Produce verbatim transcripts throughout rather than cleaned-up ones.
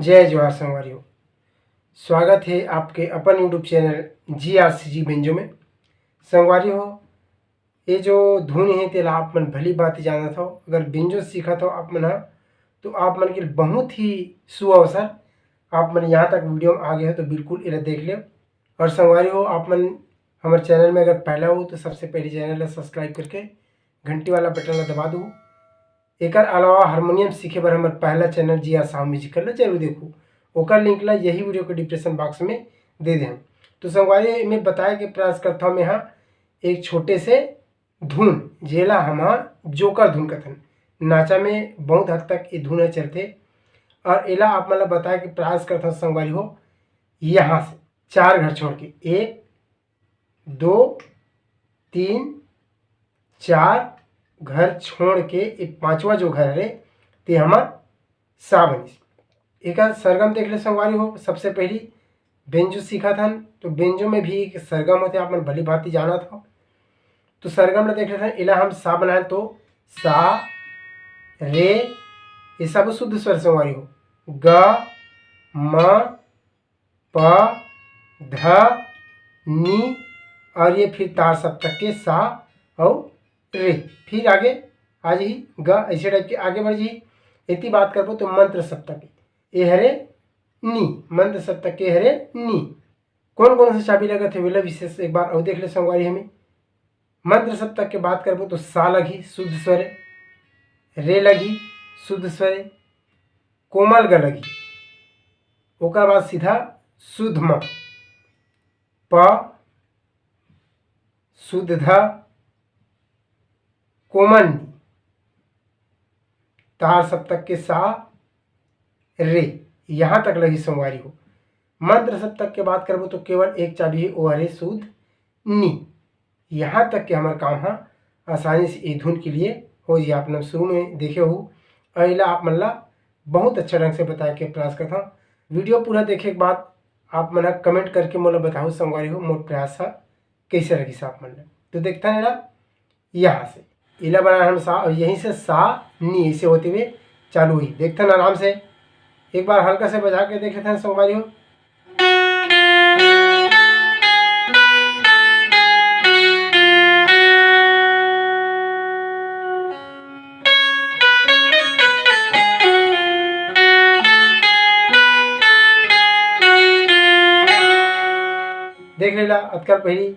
जय जोहार संगवारी हो, स्वागत हे आपके अपन YouTube चैनल जी आर सी जी बेंजो में। संगवारी हो, ये जो धुन हे तेला आप मन भली भांति जानत हो। अगर बेंजो सीखत हो आप मन ह, तो आप मन के बहुत ही सुअवसर। आप मन यहाँ तक वीडियो में आ गए हो तो बिल्कुल एला देख लेव। और संगवारी हो, आप मन हमर चैनल में अगर पहला हो तो सबसे पहले चैनल ला सब्सक्राइब करके घंटी वाला बटन ला दबा दू। एकर अलावा हारमोनियम सीखे बर हमर पहला चैनल जी आर साहू म्यूजिकल ला जरूर देखू, ओकर लिंक ला यही वीडियो के डिस्क्रिप्शन बॉक्स में दे दे हम। तो संगवारी, मैं बताए के प्रयास करता हूँ मैं हाँ एक छोटे से धुन, जेला हम जोकर धुन कथन। नाचा में बहुत हद तक ये धुन ह चलथे और एला आप मन ला बताए के प्रयास करता हूँ संगवारी हो। यहाँ से चार घर छोड़ के, एक, दो, तीन, चार घर छोड़ के ये पांचवा जो घर हरे, ते हमर सा बनिस। एकर सरगम देख ले संगवारी हो। सबसे पहली बेंजो सीखत हन, तो बेंजो में भी एक सरगम होथे, आप मन भली भांति जानत हो। तो सरगम ला देख लेथन, एला हम सा बनाएन तो सा, रे, ये सब शुद्ध स्वर संगवारी हो। ग, म, प, ध, नी, और ये फिर तार सप्तक के सा और रे। फिर आगे आ जाही ग, ऐसे टाइप के आगे बढ़ जाही। एती बात करबो तो मंद्र सप्तक, ये हरे नी, मंद्र सप्तक के हरे नी। कौन कौन से चाबी लगत हे, वेला विशेष एक बार और देख ले संगवारी हमें। मंद्र सप्तक के बात करबो तो सा लगही शुद्ध स्वर, रे लगही शुद्ध स्वर, कोमल ग लगही, ओकर बाद सीधा शुद्ध म, प शुद्ध ध, कोमल नी, तार सप्तक के सा, रे, यहाँ तक लगही संगवारी हो। मंद्र सप्तक के बात करबो तो केवल एक चाबी हे, ओ हरे शुद्ध नी। यहाँ तक के हमर काम ह आसानी से ए धुन के लिए हो जाही। आप मन शुरू में देखे हो, अउ एला आप मन ला बहुत अच्छा ढंग से बताए के प्रयास करत हव। वीडियो पूरा देखे के बाद आप मन ह कमेंट करके मोला बताहू संगवारी हो, मोर प्रयास ह कैसे लगिस आप मन ला। तो देखथन एला, यहाँ से एला बनाए हन सा, और यहीं से सा नी ऐसे होते हुए चालू हुई। देखथन आराम से, एक बार हल्का से बजा के देख लेथन संगवारी हो। देख लेला, अतकर पहिली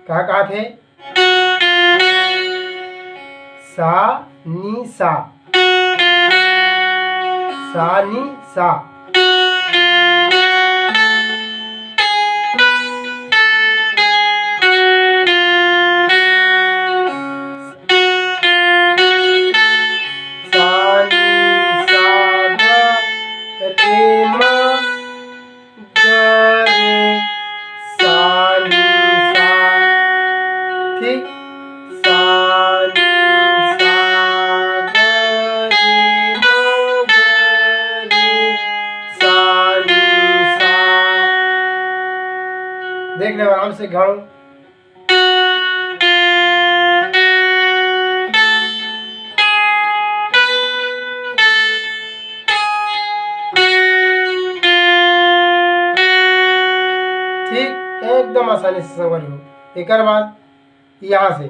का कहा थे? सा नी सा, सा नी सा। सा नी सा ग रे म ग रे सा नी सा। ठीक, सा नी सा ग रे म ग रे सा नी सा। देख ले आराम से गाओ। ठीक, एकदम आसानी से संगवारी हो। एकर बाद यहाँ से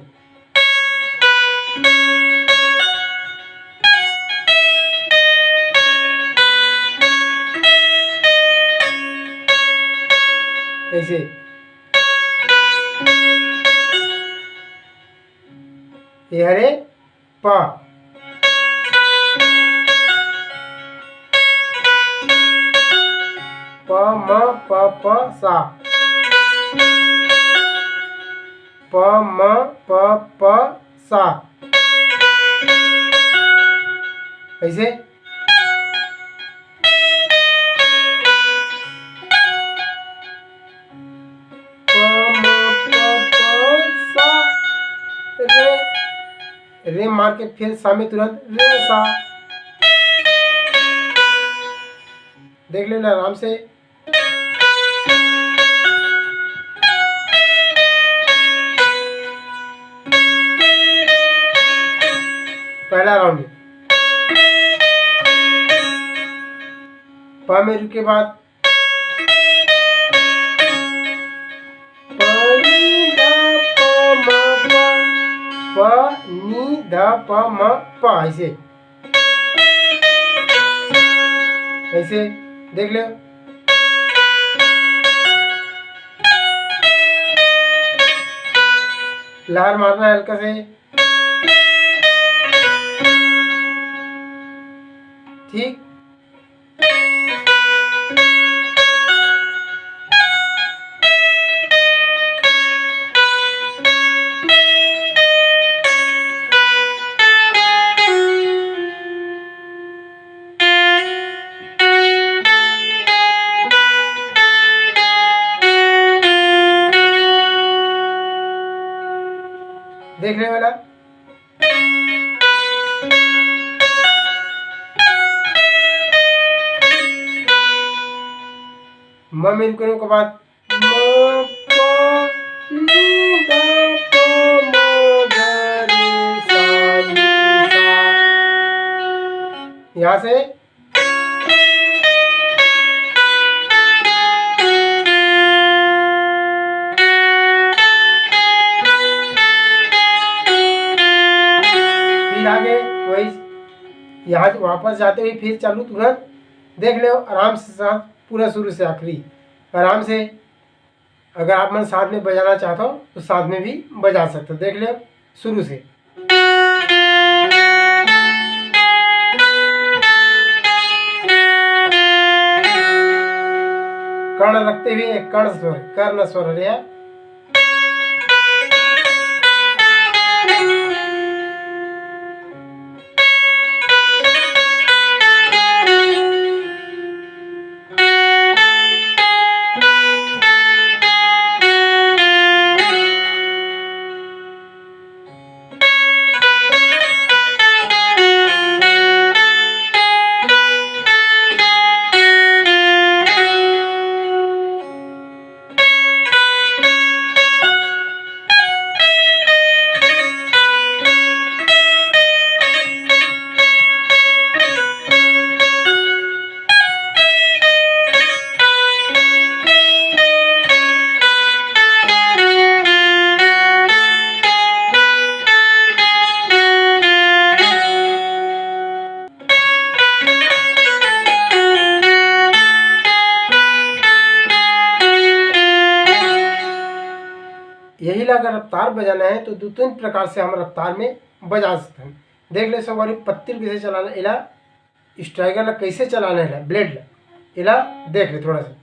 ऐसे, ये हरे प, प म प प सा, प म प प सा। ऐसे। प म प प सा, रे, रे मार के फिर सा में तुरंत रे सा। देख लेना आराम से। पहला राउंड में प में रुके बाद प नी ध प म प, प नी ध प म प, ऐसे, ऐसे देख लो। लहर मारना है हल्का से। ठीक। देख रहे हो ना? म में रुकने के बाद म, प, नी, द, प, म, ग, रे, सा, नी, सा। यहाँ से फिर आगे वही, यहाँ से वापस जाते हुए फिर चालू तुरंत। देख लो आराम से साथ पूरा शुरू से आखिरी आराम से। अगर आप मन साथ में बजाना चाहते हो तो साथ में भी बजा सकते हो। देख लो शुरू से। कर्ण रखते हुए एक कर्ण स्वर, कर्ण स्वर रे। यही ला अगर रफ्तार बजाना है तो दो तीन प्रकार से हम रफ्तार में बजा सकते हैं। देख ले संगवारी, पत्ती ल कइसे चलाना, एला स्ट्राइकर ला कइसे चलाना है, ब्लेड ला, एला देख ले थोड़ा सा।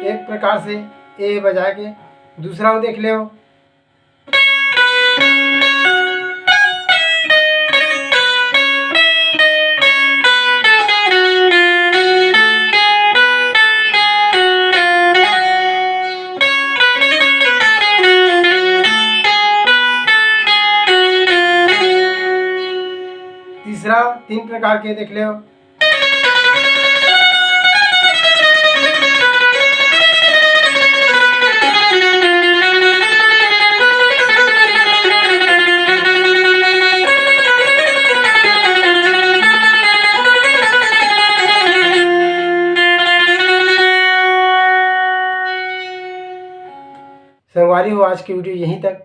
एक प्रकार से ए बजा के दूसरा वो देख ले। तीसरा तीन प्रकार के देख ले। संगवारी हो, आज की वीडियो यहीं तक।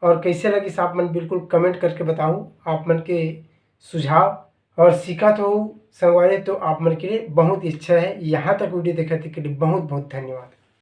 और कैसे लगिस आप मन बिल्कुल कमेंट करके बताओ। आप मन के सुझाव और सीखत हो संगवारी तो आप मन के लिए बहुत ही अच्छा है। यहाँ तक वीडियो देखे के लिए बहुत बहुत धन्यवाद।